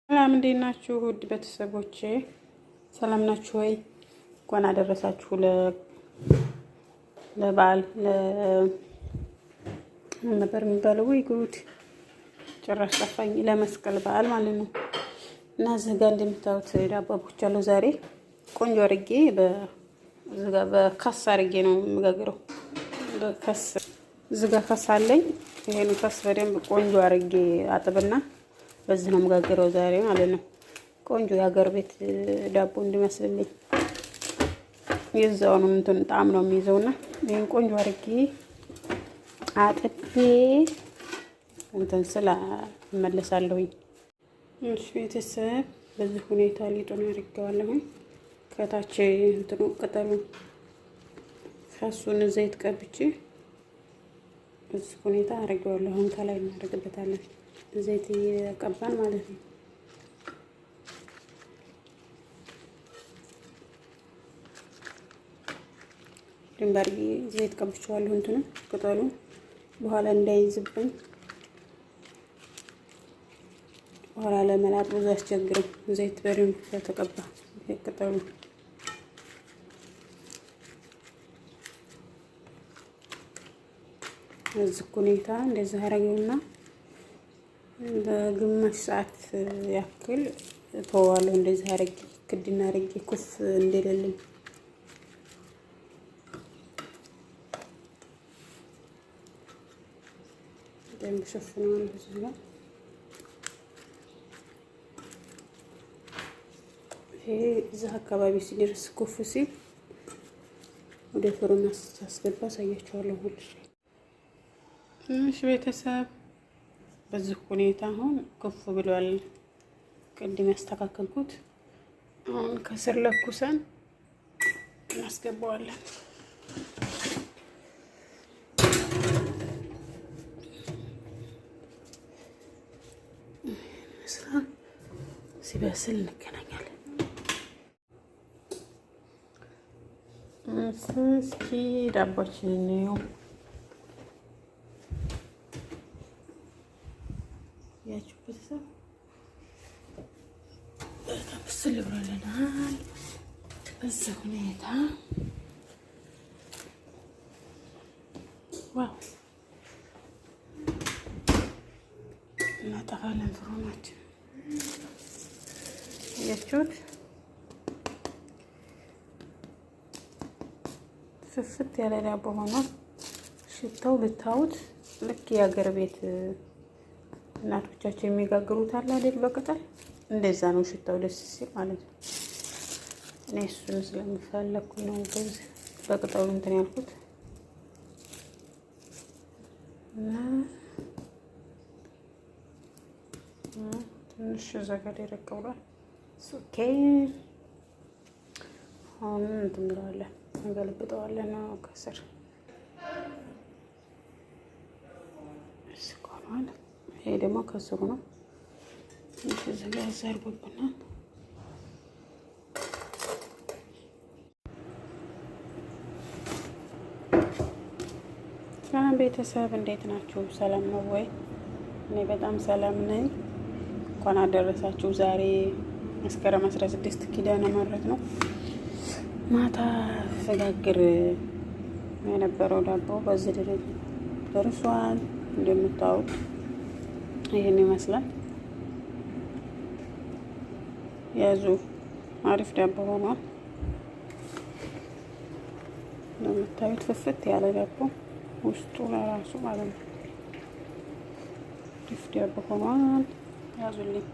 ሰላም እንዴት ናችሁ? ውድ ቤተሰቦቼ ሰላም ናችሁ ወይ? እንኳን አደረሳችሁ ለበዓል ምን ነበር የሚባለው? ወይ ጉድ ጭራሽ ጠፋኝ። ለመስቀል በዓል ማለት ነው። እና እዚህ ጋር እንደምታዩት ዳቦ አቡክቻለሁ ዛሬ ቆንጆ አድርጌ እዚህ ጋር በካስ አድርጌ ነው የምጋግረው። በካስ እዚህ ጋር ካስ አለኝ። ይሄን ካስ በደንብ ቆንጆ አድርጌ አጥብና በዚህ ነው የምጋግረው ዛሬ ማለት ነው። ቆንጆ የሀገር ቤት ዳቦ እንዲመስልልኝ የዛውን እንትን ጣዕም ነው የሚይዘውና ይሄን ቆንጆ አድርጌ አጥቤ እንትን ስላ እመለሳለሁኝ። እሺ ቤተሰብ በዚህ ሁኔታ ሊጡን አድርጌዋለሁኝ። ከታች እንትኑ ቅጠሉ ከሱን ዘይት ቀብቼ በዚህ ሁኔታ አድርጌዋለሁ። አሁን ከላይ እናደርግበታለን ዘይት እየቀባን ማለት ነው። ድንበር ዘይት ቀብቼዋለሁ። እንትኑ ቅጠሉ በኋላ እንዳይዝብኝ በኋላ ለመላጥ ብዙ አያስቸግርም። ዘይት በደንብ ከተቀባ ቅጠሉ በዚህ ሁኔታ እንደዚህ አደረገውና በግማሽ ሰዓት ያክል ተዋለሁ። እንደዚህ አድርጌ ክድና አድርጌ ኩፍ እንደሌለኝ ደንብ ሸፍነዋለሁ። እዚህ ጋር ይሄ እዚህ አካባቢ ሲደርስ ኩፍ ሲል ወደ ፍሩን አስገባ አሳያችኋለሁ። ሁልሽ እሺ ቤተሰብ በዚህ ሁኔታ አሁን ኩፍ ብሏል። ቅድም ያስተካከልኩት አሁን ከስር ለኩሰን እናስገባዋለን። ሲበስል እንገናኛለን። እስኪ ዳቦችን እንየው። ያችሁ ቤተሰብ በጣም ብስል ብሎልናል። በዚህ ሁኔታ wow እናጠፋለን ፍሮናችን። ያችሁት ፍፍት ያለ ዳቦ ሆኗል። ሽታው ብታዩት ልክ የሀገር ቤት እናቶቻችን የሚጋግሩት አለ አይደል? በቅጠል እንደዛ ነው ሽታው ደስ ሲል ማለት ነው። እኔ እሱን ስለምፈለግኩኝ ነው በዚህ በቅጠሉ እንትን ያልኩት እና ትንሽ እዛ ጋር ደረቅ ብሏል። okay አሁን እንትን እንለዋለን እንገለብጠዋለን ነው ከስር እስኮኗል። ይሄ ደግሞ ከስሩ ነው። ትንሽ እዚህ ጋር ዘርቦብናል። ሰላም ቤተሰብ እንዴት ናችሁ? ሰላም ነው ወይ? እኔ በጣም ሰላም ነኝ። እንኳን አደረሳችሁ። ዛሬ መስከረም 16 ኪዳነ ምሕረት ነው። ማታ ስጋግር የነበረው ዳቦ በዚህ ደረጃ ደርሷል። እንደምታዩት ይህን ይመስላል። ያዙ አሪፍ ዳቦ ሆኗል። እንደምታዩት ፍፍት ያለ ዳቦ ውስጡ ለራሱ ማለት ነው። አሪፍ ዳቦ ሆኗል። ያዙልኝ።